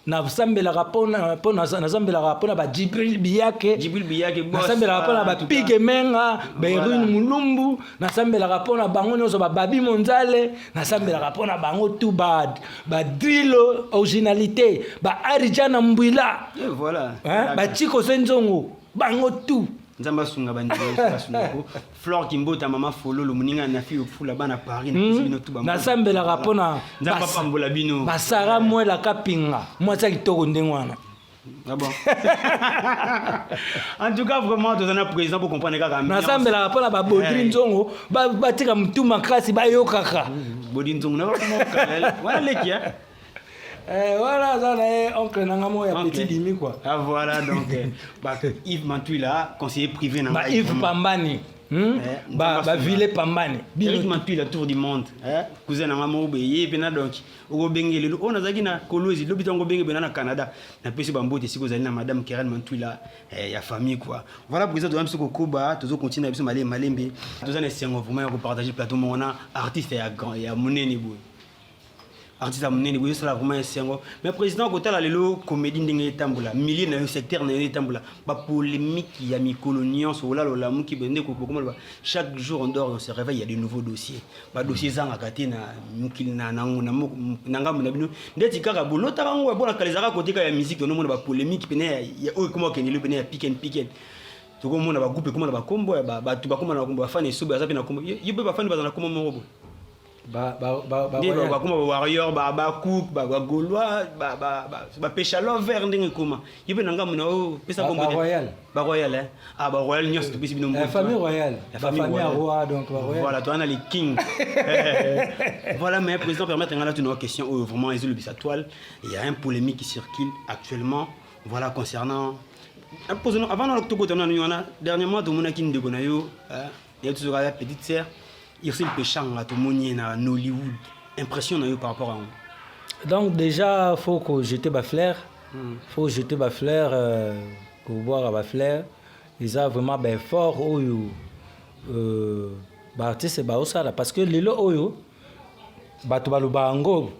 Nasambelaka mpona, nasambelaka mpona bajibril Biyake. Jibril Biyake, boss. Nasambelaka mpona En tout cas. bapige menga, baerune Mulumbu, nasambelaka mpona bango nyonso, bababi Monzale, nasambelaka mpona bango tout, badrilo originalité, baarija na mbwila. Et voilà. Hein, bachiko se nzongo, bango tout. Nzambe asunga bandeko nyonso, basunga ko Flore Kimbota, mama Fololo, moninga na fi ofula bana Paris, napesi bino tu bambote. Nasambelaka mpona Nzambe apambola bino. Basara Mwela Kapinga, mwasi ya kitoko ndenge wana. Ah bon, en tout cas vraiment toza na président pour comprendre kaka ambiance. Nasambelaka mpona babodri nzongo, batika motu makasi, bayokaka. Bodi nzongo na wana leki, hein? Wana aza na ye oncle na nga moko ya Oncle. petit dimi quoi. Ah voilà, donc bah, Yves Mantuila, conseiller privé na ba ngai, Yves vraiment. Pambani. Eh, Bavile pambane. Eric Mantui, la tour du monde, eh? Cousin na nga moko boye, ye mpe na donc okobenge lelo oyo nazalaki na Kolwezi, lobi ntango obenge bena na Canada. Napesi bambote esika ozali na madame Keren Mantuila, eh, ya famille quoi. Voilà, président, toza biso kokoba, tozocontinue na biso malembe malembe. Toza na esengo vraiment ya kopartage plateau moko na artiste ya grand, ya monene boye, artiste ya monene boye, osala vraiment esengo. Mais président, kotala lelo comédie ndenge etambola, milieu na yo, secteur na yo etambola, bapolémique ya mikolo nyonso, olala olamuki bende kokoma loba, chaque jour on dort, on se réveille, il y a de nouveaux dossiers. Badossier ezangaka te na mokili na ngambo na bino. Ndeti kaka bolotaka yango mpona kala, ezalaka koteka ya musique, onomona bapolémique pene ya oyo ekoma okendeli pene ya piken piken. Tokomona bagroupe ekoma na bakombo ya bato, bakoma na bakombo, bafani esobe aza mpe na kombo ye mpe, bafani baza na kombo moko boye. Nde bakoma bawarrior, bacook, bagaulois, bapesha lover, ndenge ekoma ye mpe na ngambo na oyo pesa kombo te. Baroyal. Baroyal, eh? Ah, baroyal nyonso topesi bino mbote. Famille royale. La famille famille ya royale. Roi, donc baroyal. Voilà, toi, on a les kings. Voilà, mais président, permettre nga une question oyo vraiment ezolobisa toile. Il y a un polémique qui circule actuellement, voilà, concernant avant na tokota nanu wana, dernièrement tomonaki ndeko na yo, ya tozoka ya petite sœur Ursule Peshanga, tomoni ye na Nollywood. Impression na yo par rapport à yango? Donc déjà, faut que jeter bafleur, faut jeter bafleur, kobwaka bafleur eza vraiment baeffort oyo baartiste baosala, parce que lelo oyo bato baloba yango,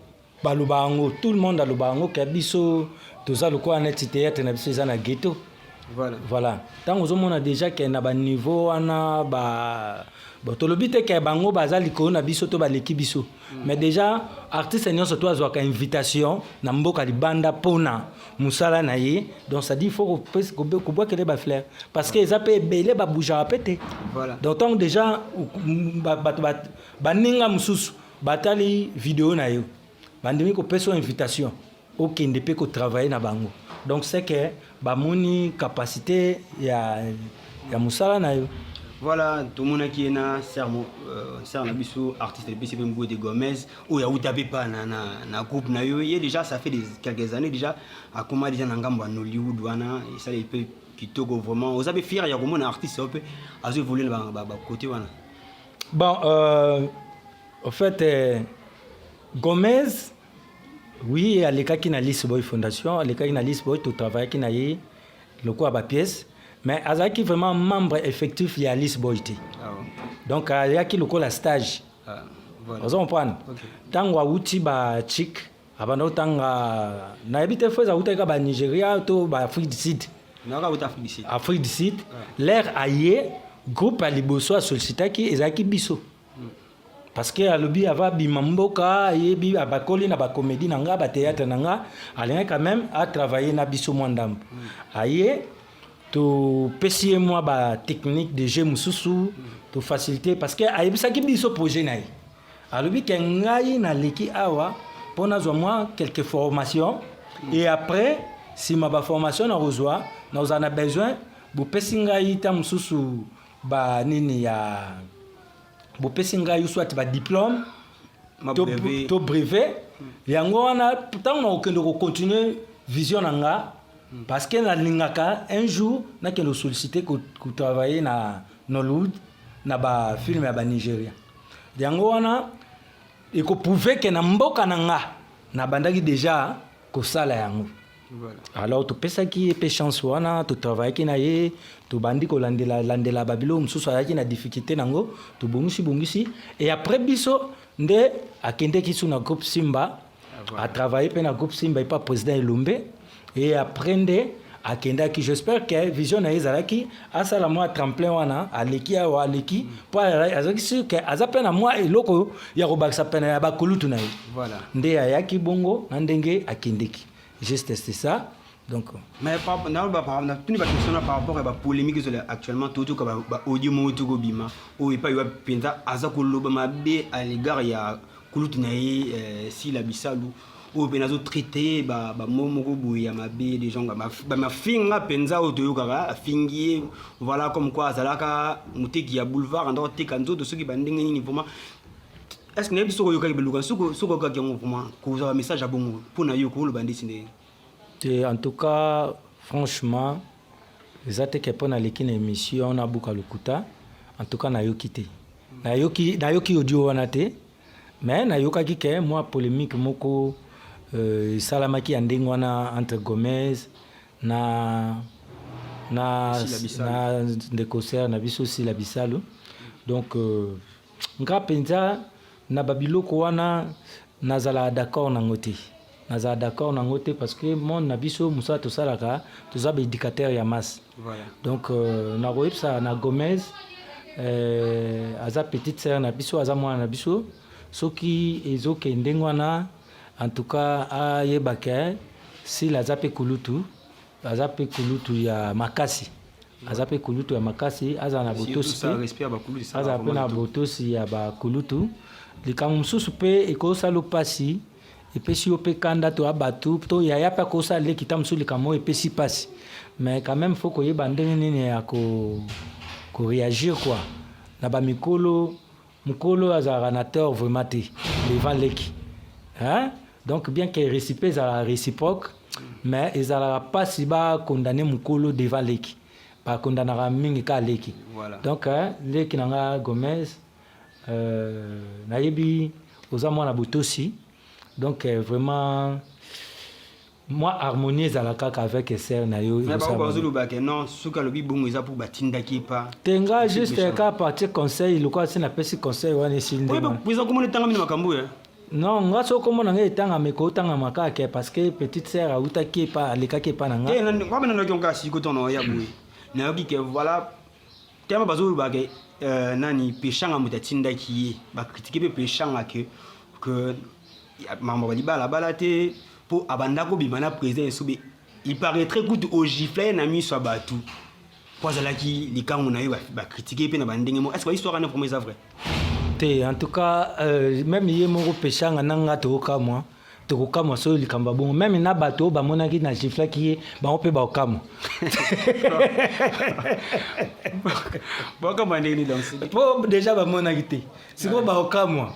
baloba yango, tout le monde aloba yango ke biso toza lokola neti théâtre na biso eza na ghetto. Voilà, ntango ozomona déjà ke na baniveau wana ba bon, tolobi te ke bango baza likolo na biso to baleki biso, mais déjà artiste nyonso to azwaka invitation na mboka libanda mpona mosala na ye. Donc ça dit, il faut kobwakele bafleur, parce que eza mpe ebele babougeaka mpe te. Donc ntango déjà bato baninga mosusu batali video na yo, bandimi kopesa yo invitation, okende mpe kotravaille na bango, donc c'est que bamoni capacité ya mosala na yo. Voilà, tomonaki ye na sœur na biso artiste epesi mpe Mbote Gomez oyo awuta mpe pa na groupe na yo. Ye déjà, ça fait quelques années déjà akoma déjà na ngambo ya Nollywood wana, esali mpe kitoko vraiment. Oza mpe fier ya komona artiste oyo mpe azo évolue na bakote wana? Bon, au fait, Gomez, oui, alekaki na Lisboy Fondation, alekaki na Lisboy, totravaillaki na ye lokola bapièce, mais azalaki vraiment membre effectif ya Lisboy te. Donc ayaki lokola stage. Oza comprendre? Ntango awuti bachik, abanda kotanga, nayebi te fo eza awutaki ka banigeria to baafrique du Sud. Naka wuta Afrique du Sud. Afrique du Sud. L'heure aye, groupe ya liboso asollicitaki ezalaki biso, parce que alobi ava abima mboka, ayebi bakoli na bacomédie na nga, bathéâtre na nga, alingaki quand même atravaille na biso mwa ndambo. Aye, topesi ye mwa batechnique de jeu mosusu, tofacilité, parce que ayebisaki biso projet na ye. Alobi ke ngai naleki awa mpo nazwa mwa quelques formations et après, nsima baformation nakozwa, nakozala na besoin bopesi ngai ta mosusu banini ya bopesi ngai, soit badiplôme Ma brevet. To brevet yango wana, ntango nakokende kocontinue vision na nga, parce que nalingaka un jour nakende kosollicite kotravaille na Nollywood, na bafilme ya banigeria. Yango wana ekoprouve ke na mboka na nga nabandaki déjà kosala yango. Alors topesaki ye mpe chance wana, totravaillaki na ye, tobandi kolandela landela babiloko mosusu azalaki na difficulté nango, tobongisi bongisi, et après biso nde akendeki su na groupe Simba. Atravaille mpe na groupe Simba epa président Elombe, et après nde akendaki. J'espère que vision na ye ezalaki asala mwa tremplin wana, aleki awa, aleki mpo azalaki sûr ke aza mpe na mwa eloko ya kobakisa pene ya bakolutu na ye. Nde ayaki bongo na ndenge akendeki, juste c'est ça donc. Mais tuni baquestion na par rapport ya bapolémique ezala actuellement, totoka baaudio moko tokobima oyo epai wapi mpenza aza koloba mabe à l'égard ya kulutu na ye, Sila Bisalu, oyo mpe nazotraite bamo moko boye ya mabe, des gens bamafinga mpenza oyo toyokaka, afingi ye, voilà, comme quoi azalaka moteki ya boulevard, anda koteka nzoto, soki bandenge nini. Vraiment, est ce que nayebi soki oyokaki beluka, soki oyokaki yango, vraiment kozwa bamessage ya bongo mpo na yo, koloba ndeti ndenge? Te, en tout cas, franchement, eza te ke mpo naleki na émission nabuka lokuta. En tout cas nayoki te, nayoki audio wana te, mais nayokaki ke mwa polémique moko esalamaki ya ndenge wana entre Gomez na na ndeko sœur na biso Sila Bisalu. Donc nga mpenza na babiloko wana nazala d'accord nango te, nazala d'accord nango te, parce que monde na biso, mosala tosalaka, toza baéducateur ya masse. Donc nakoyebisa na Gomez, aza petite sœur na biso, aza mwana na biso. Soki ezokende ndenge wana, en tout cas ayebaka Sila aza mpe kulutu, aza mpe kulutu ya makasi, aza mpe kulutu ya makasi. Azala na botosi mpe, azala mpe na botosi ya bakulutu. Likambo mosusu mpe ekosala mpasi, epesi yo mpe kanda to ya bato to yaya mpe akosala leki ta mosusu likambo oyo epesi mpasi, mais quand même faut koyeba ndenge nini ya koréagir quoi na bamikolo. Mokolo azalaka na tort vraiment te devant leki, hein? Donc bien que réciproque ezalaka réciproque, mais ezalaka mpasi bakondane mokolo devant leki, bakondanaka mingi kaka leki. Donc hein, leki na nga Gomez, nayebi oza mwana botosi. Donc vraiment mwa harmonie ezala kaka avec sœur na yo. Bazolobaka non, soki alobi bongo eza mpo batindaki pa. Te, nga juste ka partir conseil lokola si napesi conseil wana, esili. Ndenge komona etangami na makambo ya Non, nga so komona ngai etangama, ekotangama kaka parce que petite sœur autaki epa, alekaki epa na nga. Nga nayoki onga siko tono ya boye, nayoki ke voilà, tema bazolobaka nani, Peshanga moto atindaki ye, bacritiquer mpe Peshanga ke makambo balibalabala te, mpo abanda kobima na président Esobe. Il paraîtrait kutu ogifler ye na miso ya bato mpo azalaki likango na ye. Bacritiquer mpe na bandenge moko. Est ce que bahistoire wana vraiment eza vrai? Te, en tout cas même ye moko Peshanga na nga tokokamwa, tokokamwa soki likambo ya bongo. Même na bato oyo bamonaki na giflaki ye, bango mpe bakokamwa. Bakokamwa ndenge nini donc? Mpo déjà bamonaki te, sikoyo bakokamwa.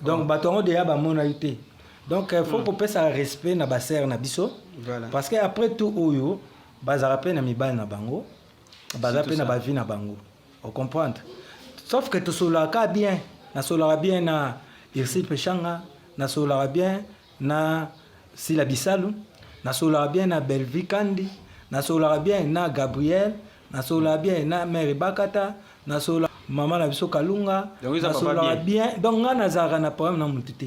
Donc bato yango déjà bamonaki te. Donc faut kopesa respect na basœur na biso, parce que après tout oyo bazalaka mpe na mibali na bango, baza mpe na bavie na bango, ocomprendre? Sauf que tosololaka bien, nasololaka bien na Irsi Peshanga, nasololaka bien na Sila Bisalu, nasololaka bien na Belvi Kandi, nasololaka bien na Gabriel, nasololaka bien na Mare Bakata, nasololaka mama na biso Kalunga, nasololaka bien. Donc nga nazalaka na problème na motu te,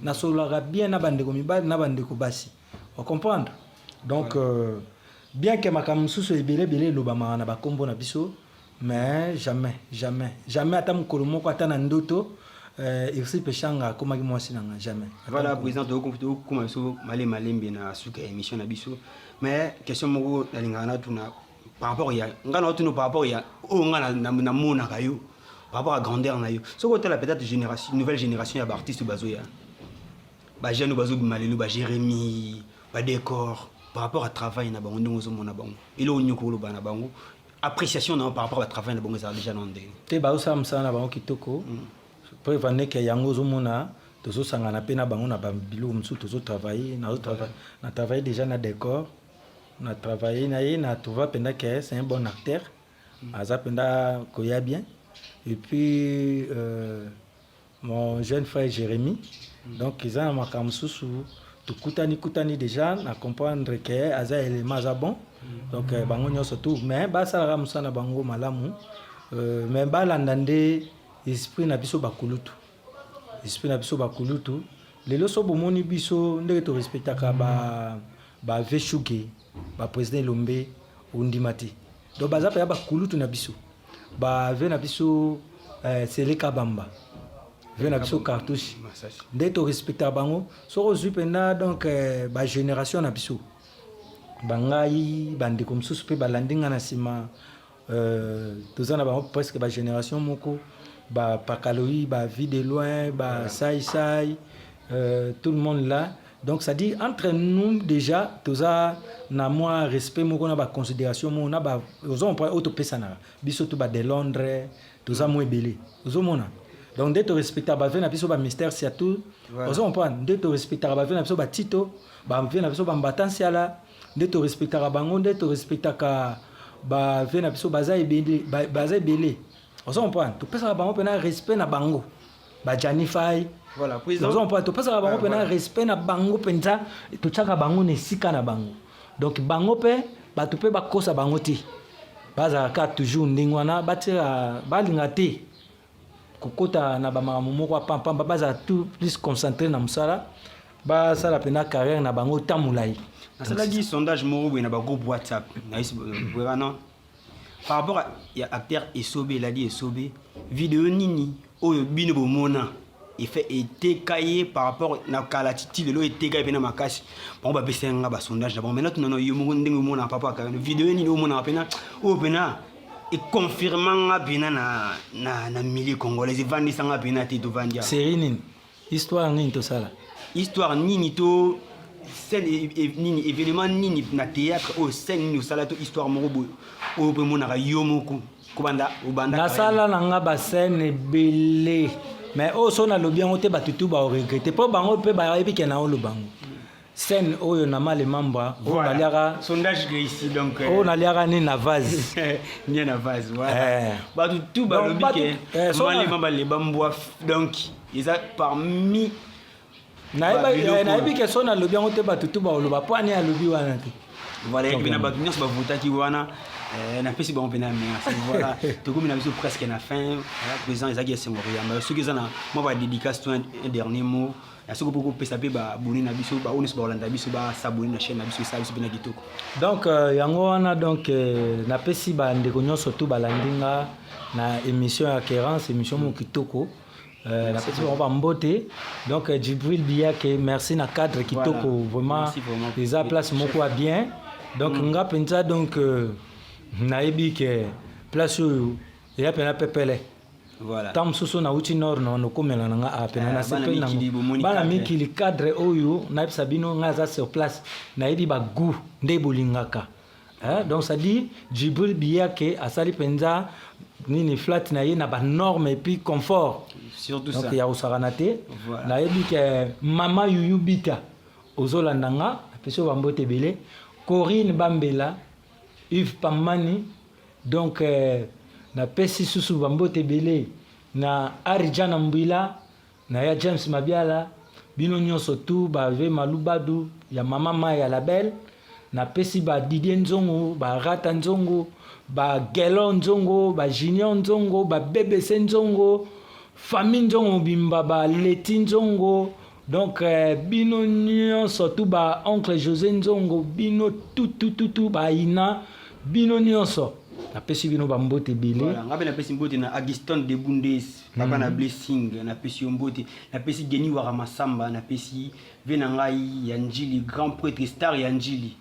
nasololaka bien na bandeko mibali na bandeko basi, ocomprendre? Donc bien que makambo mosusu ebele ebele elobamaka na bakombo na biso, mais jamais, jamais, jamais, ata mokolo moko, ata na ndoto, Irsi Peshanga akomaki mwasi na nga, jamais. Voilà, président, tokokoma biso malembe malembe na suka ya émission na biso, mais question moko nalingaka natuna par rapport ya nga na otuna, par rapport ya oyo nga namonaka yo, par rapport à grandeur na yo. Soki otala peut-être génération, nouvelle génération ya baartiste bazoya, bajeune oyo bazobima lelo, baJérémi, badécor, par rapport à travail na bango, ndenge ozomona bango, eloko nyoko oloba na bango, appréciation na par rapport à travail na bango ezala déjà na ndenge? Te, bazosala mosala na bango kitoko. Preuve andeke yango ozomona tozosangana mpe na bango na babiloko mosusu, tozotravaille. Na travaille déjà na décor, na travaille na ye, na trouva mpenza ke c'est un bon acteur, aza mpenza koya bien. Et puis mon jeune frère Jérémie, donc eza na makambo mosusu tokutani kutani déjà na comprendre ke aza élément, aza bon. Donc bango nyonso tout, mais basalaka mosala na bango malamu, mais balanda nde esprit na biso bakulutu, esprit na biso bakulutu. Lelo so bomoni biso ndenge torespectaka ba Shuge, baprésident Elombe, ondima te. Donc baza mpenza bakulutu na biso, bavieux na biso, Seleka Bamba, vieux na biso Cartouche, nde torespectaka bango. Soki ozwi mpenza donc bagénération na biso, bangai, bandeko mosusu mpe balandi nga na nsima, toza na bango presque bagénération moko, bapakaloi, bavie de loin, basaisai, tout le monde là. Donc ça dit entre nous déjà toza na mwa respect moko na baconsidération moko na ba ozomona oyo topesanaka biso to bade Londres, toza mo ebele, ozomona. Donc nde torespectaka bavieux na biso, bamystère surtout, ozocomprendre? Nde torespectaka bavieux na biso batito, bavieux na biso bambata nsiala, nde torespectaka bango, nde torespectaka bavieux na biso, baza ebele, baza ebele. Ozo comprendre? Topesaka bango mpena respect na bango, bajani fai. Voilà, président. Ozo comprendre? Topesaka bango mpena respect na bango mpenza, totiaka bango na esika na bango. Donc bango mpe, bato mpe bakosa bango te, bazalaka toujours ndenge wana, batika balinga te kokota na bamakambo moko ya pampamba, bazala tout plus concentré na mosala, basala mpena carrière na bango ta molai. Nasalaki sondage moko boye na bagroupe WhatsApp nayesi wana par rapport ya acteur Esobe, eladi Esobe, video nini oyo bino bomona efe eteka ye par rapport na kala titi lelo, eteka ye mpena makasi? Bango bapesa nga basondage na bango. Maintenant, tunana yo moko ndenge omonaka papa akaka video nini omonaka mpena oyo mpena econfirma nga mpena na milieu congolaise, evandisanga mpena te tovandi awa? Série nini, histoire nini tosala? Histoire nini to scène nini, événement nini na théâtre oyo, scène nini osala to histoire moko boye oyo mpe emonaka yo moko kobanda obanda? Nasala na nga bascène ebele, mais oyo so nalobi yango te, bato tu baoregretter, mpo bango mpe bayebi ke na oloba yango. Scène oyo na Malemambwa oyo naliaka. Sondage réussi donc. Oyo naliaka nini na vase. Nie na vase, voilà. Bato tu balobi ke Malemamba leba mbwa, donc eza parmi Nayebi ke so nalobi yango te, bato tu baoloba mpo ani alobi wana te. Voilà, yaki na bato nyonso bavotaki wana, napesi bango mpena merci. Voilà, tokomi na biso presque na fin. Président, ezalaki esengo koyamba. Soki eza na mwa badédicace to un dernier mot na soki mpo kopesa mpe baabonné na biso, baoyo nyonso bakolanda biso, bas'abonner na chaîne na biso, esala biso mpena kitoko. Donc yango wana, donc napesi bandeko nyonso tu balandi nga na émission ya Kerance, émission moko kitoko, napesi bango bambote. Donc Djibril Biyake, merci na cadre kitoko. Vraiment, eza place moko ya bien. Donc nga mpenza, donc nayebi ke place oyo eya mpena pepele. Ntango mosusu nauti nord na nokomela na nga a pena, nasepeli nango. Bana mikili, cadre oyo nayebisa bino, ngai aza sur place, nayebi bagoût nde bolingaka. Donc c'est-à-dire Djibril Biyake asali mpenza nini, flat na ye na banorme et puis confort. Surtout. Donc ya kosakana te. Nayebi ke mama Yuyu Bita ozolanda nga, napesi oyo bambote ebele, Corinne Bambela, Yves Pamani. Donc napesi susu bambote ebele na Arijana Mbwila na ya James Mabiala, bino nyonso tu bave Malubadu ya mama Mai ya Label. Napesi ba Didier Nzongo, barata Nzongo, bagelo Nzongo, bajunior Nzongo, babbc Nzongo, famille Nzongo mobimba, baleti Nzongo. Donc bino nyonso tu, ba oncle José Nzongo, bino tutututu, baina bino nyonso, napesi bino bambote ebele. Voilà, nga mpe napesi mbote na Augustin de Bundes, papa na Blessing, napesi yo mbote. Napesi Geni Waka Masamba, napesi ve na ngai ya Njili, grand prêtre star ya Njili,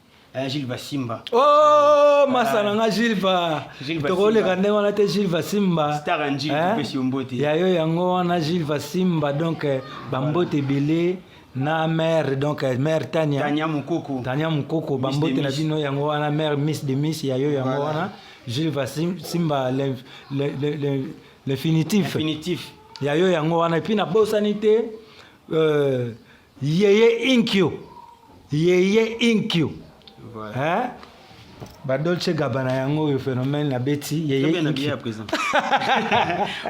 Gilles Vasimba. Oh, masa na nga Gilles Va. Tokoleka ndenge wana te, Gilles Vasimba. Star ya Njili, topesi yo mbote. Ya yo yango wana, Gilles Vasimba. Donc bambote ebele na mère, donc mère Tania. Tania Mukoko. Tania Mukoko, bambote na bino yango wana, mère Miss de Miss, ya yo yango wana, Gilles Vasimba, l'infinitif. Infinitif. Ya yo yango wana. Et puis nabosani te Yeye Inkyo, Yeye Inkyo. Voilà. Hein? Badolce Gabana yango oyo, phénomène na beti Yeye. Bien habillé à présent,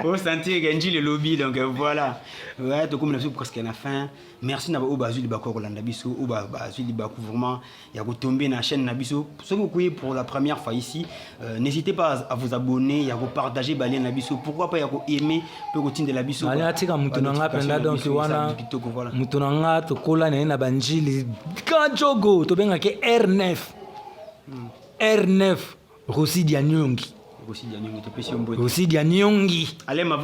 osentir ke Njili elobi. Donc voilà, ouais, tokomi na biso presque na fin. Merci na baoyo bazwi libaku ya kolanda biso, oyo bazwi libaku vraiment ya kotomber na chaîne na biso. Soki okoyi pour la première fois ici, n'hésitez pas à vous abonner, ya kopartager balien na biso, pourquoi pas ya koaimer mpe kotindela biso. Ali atika mutu na nga mpenza. Donc wana mutu na nga, tokola na ye na banjili, Kajogo, tobengaki R9, R9, Rosi Dianyongi. Rosi Dianyongi,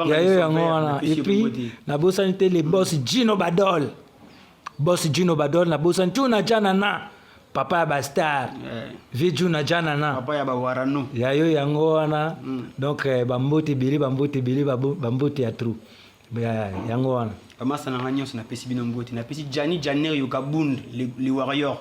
ya yo yango wana. Et puis nabosani te le boss Gino Badol, boss Gino Badol. Nabosani Tuna Janana, papa ya bastar, vie Juna Janana. Papa ya bawarano. Ya yo yango wana. Donc bambote ebele, bambote ebele, bambote ya trou yango wana. Bamasa na nga nyonso, napesi bino mbote. Napesi Jani Janer Yokabund, le warrior,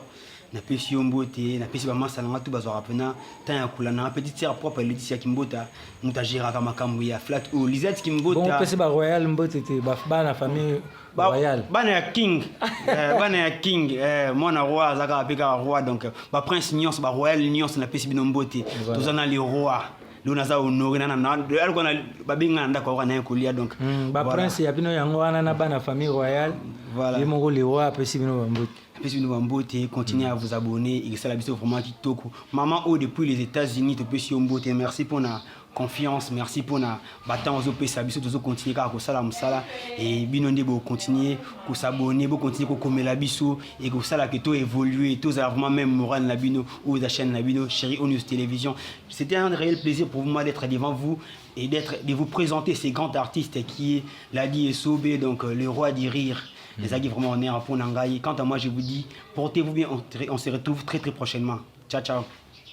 napesi yo mbote. Napesi bamasa na nga tu bazwaka mpena temps ya kolanda nga, petite sœur propre Leticia Kimbota, moto agéraka makambo ya flat oyo, Lisette Kimbota. Bon, opesi baroyal mbote te, bana famille royal? Bana ya king, bana ya king, mwana roi aza kaka mpe kaka roi. Donc baprince nyonso, baroyal nyonso, napesi bino mbote. Toza na le roi. Donc naza honoré na aloko na babenga na ndako akoka na ye kolia, donc. Baprince ya bino yango wana na bana famille royale. Voilà. Ye moko le roi apesi bino bambote. Apesi bino bambote. Continuez à vous abonner, ekesala biso vraiment kitoko. Maman oyo depuis les États-Unis, topesi yo mbote. Merci mpona confiance, merci mpona batemps ozopesa biso. Tozocontinue kaka kosala mosala e bino nde bocontinue kos'abonner, bocontinue kokomela biso e kosala ke toévolue, tozala vraiment même moral na bino. Oyo eza chaîne na bino, Chéri News Télévision. C'était un réel plaisir pour moi d'être devant vous et de vous présenter ces grands artistes qui est Ladi Esobe, donc le roi du rire. Ezalaki vraiment honneur mpo na ngai. Quant à moi, je vous dis, portez-vous bien, on se retrouve très très prochainement. Ciao ciao.